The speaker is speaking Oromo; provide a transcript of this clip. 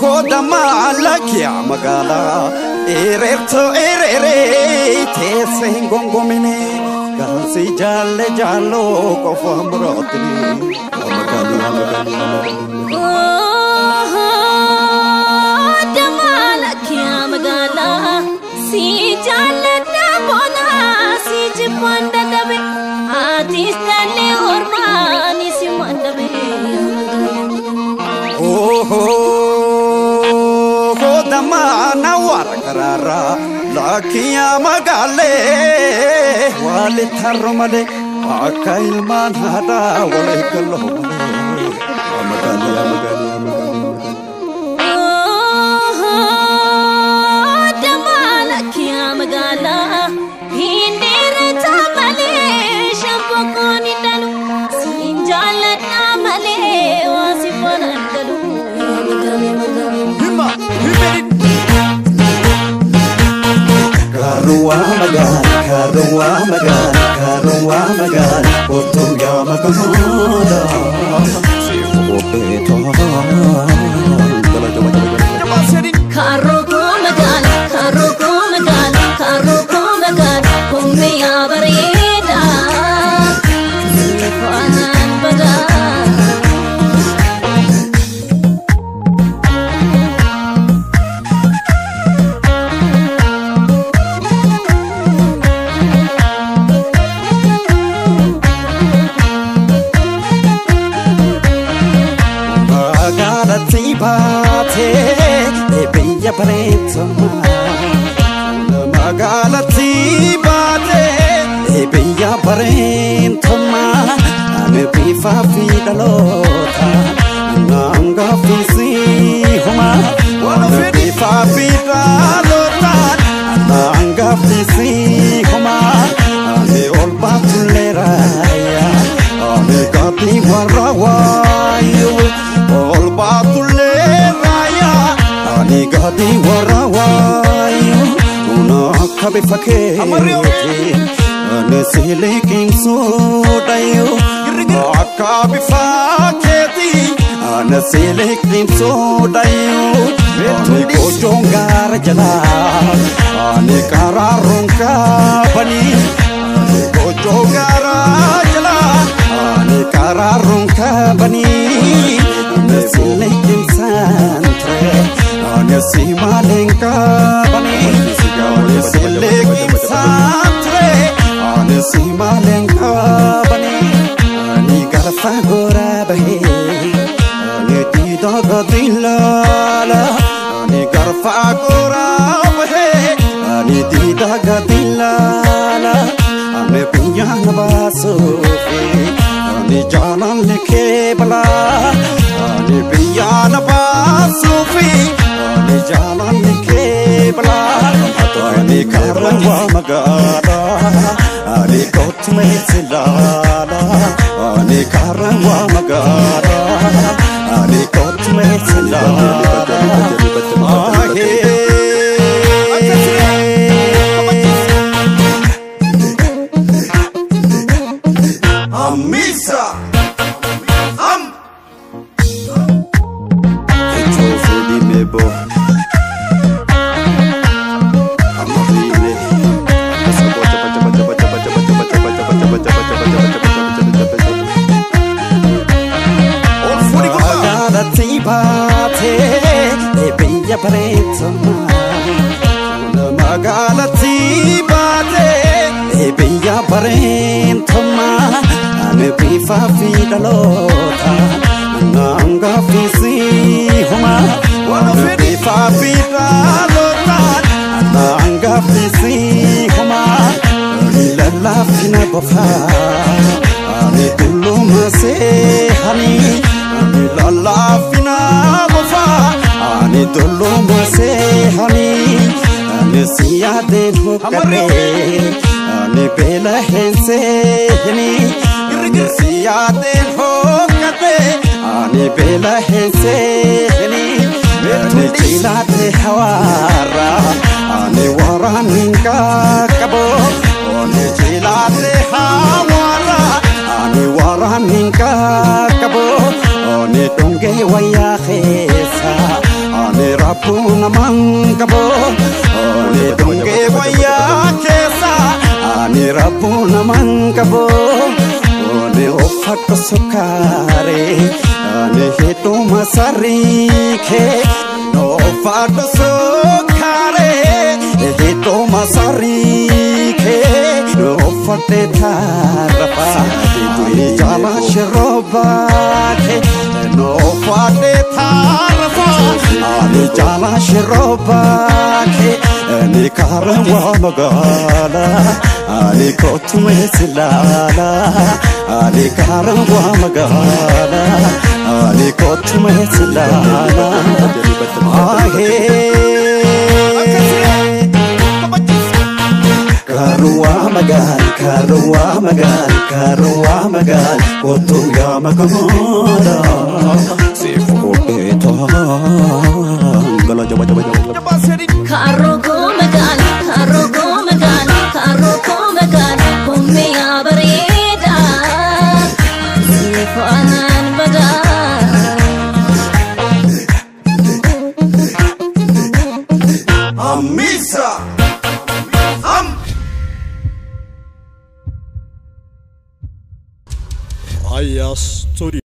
Oh, damalakya magala ererto erere teesse hin gongomine gansi jalle jallo qofa murotini magali magali. Oh, damalakya magala si jaalladha bona si jibbaan dadhabe atis dhalli ormaani si mandabe. Oh, damana wara lakkiya magaale wali tarro male akka ilmaan haadhaa wal eeggaloo malee magali magali magali. Oh, damalakya magala hin dheerata malee shamboqoon hin dhalu siin jaalladha malee waa si faana hin galu. Himma himmi. Karuwa magala, karuwa magala, karuwa magala, kottu yaa magala. Kaarroo koo magaala, kaarroo koo magaala, kaarroo koo magaala, humni yaa bareeda, si faanaan badaa. Magaalatti baatee biyya bareetummaa. Magaalatti baatee biyya bareetummaa. Ani bifaa fi dhaloota naan gaaffisii homaa. Ani bifaa fi dhaloota naan gaaffisii homaa. Ani ol baatullee raayyaa ani gaaddii warra waayyuu. Ol baatullee raayyaa ani gaaddii warra waayyuu. Kun akka bifa keetii ani si liqimsuudhayyuu. Akka bifa keetii ani si liqimsuudhayyuu. Ani gochoon gaara jalaa ani karaaruun kaabanii. Ani gochoon gaara jalaa ani karaaruun kaabanii. Ani si liqimsaan ture ani si maleen kaabanii. Ani si liqimsaan ture ani si maleen kaabanii. Ani garfa goraa bahee ani diida gadi laala. Ani garfa goraa bahee ani diida gadi laala. Ani biyya na baasuufi ani jaalalli kee balaa. Ani biyya na baasuufi ani jaalalli kee balaa. Ani karawaa magaalaa ani kottu meessi laala. Ani karawaa magaalaa ani kottu meessi laala. Amisa. Am. Mebo. Amorine. Ol fuudhi gurbaa. Magaalatti baatee biyya bareetummaa. Magaalatti baatee biyya bareetummaa. Ani bifaa fi dhaloota naan gaaffisii homaa. Ani bifaa fi dhaloota naan gaaffisii homaa. Ani lallaafina bofaa ani dulluma seehanii. Ani lallaafina bofaa ani dulluma seehanii. Ani si yaadeen hojjadhee ani beela hin seenii. Ani si yaadeen hojjadhee ani beela hin seenii. Ani jilaate hawaarra ani waraan hin qaqqabu. Ani jilaate hawaarra ani Afaan qaqqabu ani dhungee wayyaa keessa ani rabbuu namaan qabu ani dhungee wayyaa keessa ani rabbuu namaan qabu ani uffadhu sukkaaree ani hidhuu masarii kee uffadhu sukkaaree hidhuu masarii kee uffadhe taarrafa ani jaala shirroobaa kee uffadhe taarrafa ani jaala shirroobaa kee ani karawaa magaalaa ani kootu meesilaala ani karawaa magaalaa ani kootu meesilaala Karuwa magal, karuwa magal, karuwa magal, kootu yaa magaalaa siif qopheetaa gala jaba jaba jaba. Kaaroo magal, kaaroo magal, kaaroo magal, koomee yaa bareedaa siif aanaan badaa. Hamisa. Raya Studio.